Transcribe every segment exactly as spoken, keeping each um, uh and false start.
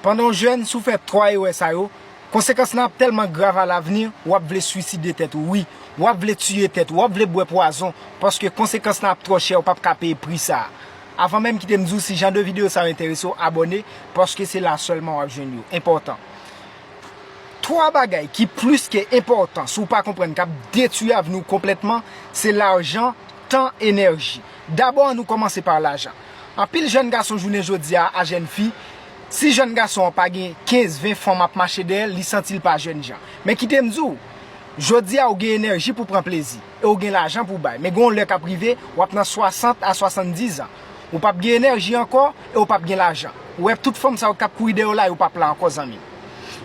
Pandan w jèn, si w fè twa erè sa yo, konsekans lan ap tèlman grav alavni, w ap vle swiside tèt ou, wi. W ap vle tiye tèt ou, w ap vle bwè pwazon, paske konsekans lan ap twò chè, w p ap ka peye pri sa a. Avan menm kite m di w si jan de videyo sa yo enterese w, abòne, paske se la sèlman w ap jwenn yo. Enpòtan. Twa bagay ki plis ke enpòtan, si w pa konprann, k ap detwi avni w konplètman, se lajan, tan, enèji. Dabò, ann nou kòmanse pa lajan. Anpil jèn gason jounen jodi a, a jèn fi, si jèn gason an pa gen kenz, ven fanm ap mache dèyè l, li santi l pa jèn jan. Men kite m di w, jodi a ou gen enèji pou pran plezi, e ou gen lajan pou bay. Men gen yon lè k ap rive, w ap nan swasant a swasanndizan. Ou p ap gen enèji ankò, e ou p ap gen lajan. Ou wè tout fanm sa yo k ap kouri dèyè w la, yo p ap la ankò, zanmi m.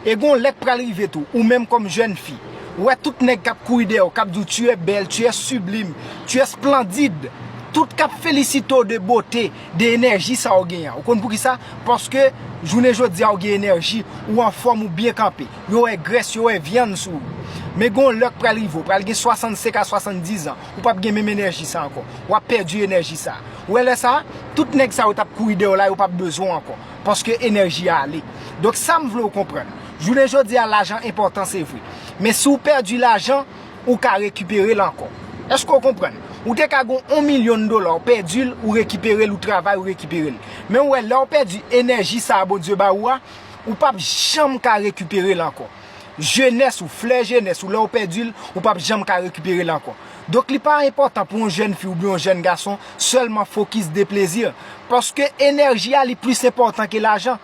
E gen yon lè k pral rive tou, ou menm kòm jèn fi, ou wè tout nèg k ap kouri dèyè w, k ap di w tu es belle, tu es sublime, tu es splendide, tout k ap felisite w de bote, de enèji sa w genyen an. Ou konn poukisa? Paske jounen jodi a ou gen enèji, ou anfòm, ou byen kanpe. Yo wè grès, yo wè vyann sou ou. Men gen yon lè k pral rive, ou pral gen swasannsenk a swasanndizan, ou p ap gen menm enèji sa ankò. W ap pèdi enèji sa. Ou wè lè sa, tout nèg sa yo t ap kouri dèyè w la, yo p ap bezwen w ankò. Paske enèji a ale. Donk sa m vle w konprann. Jounen jodi a, lajan enpòtan, se vre. Men si w pèdi lajan, ou ka rekipere l ankò. Èske w konprann? Ou te ka gen yon milyon dola, ou pèdi l, ou rekipere l, ou travay, ou rekipere l. Men w wè, lè w pèdi enèji sa a Bondye ba ou a, ou p ap janm ka rekipere l ankò. Jenès ou, flè jenès ou, lè w pèdi l, ou p ap janm ka rekipere l ankò. Donk, li pa enpòtan pou yon jèn fi oubyen yon jèn gason sèlman fokis de plezi, paske enèji a, li plis enpòtan ke lajan.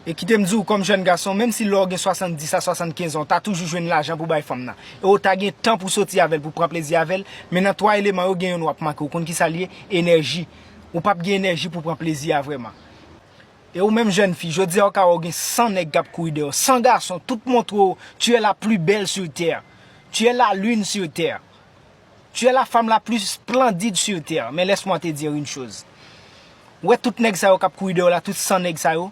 E kite m di w, kòm jèn gason, menm si lè w gen swasanndis a swasannkenz an, w ta toujou jwenn lajan pou bay fanm nan. E w ta gen tan pou soti avè l, pou pran plezi avè l, men nan twa eleman yo, gen youn w ap manke. Ou konn kisa l ye? Enèji. Ou p ap gen enèji pou pran plezi a vrèman. E ou menm jèn fi, jodi a ou ka wè w gen san nèg k ap kouri dèyè w, san gason, tout montre w, tu es la plus belle sur terre. Tu es la lune sur terre. Tu es la femme la plus splendide sur terre. Mais laisse-moi te dire une chose. Ou wè tout nèg sa yo k ap kouri dèyè w la, tout san nèg sa yo,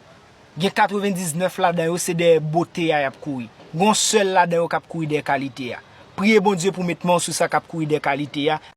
gen katrevendiznèf ladan yo se dèyè bote a y ap kouri. Gen yon sèl ladan yo k ap kouri dèyè kalite a. Priye Bondye pou met men w sou sa k ap kouri dèyè kalite a.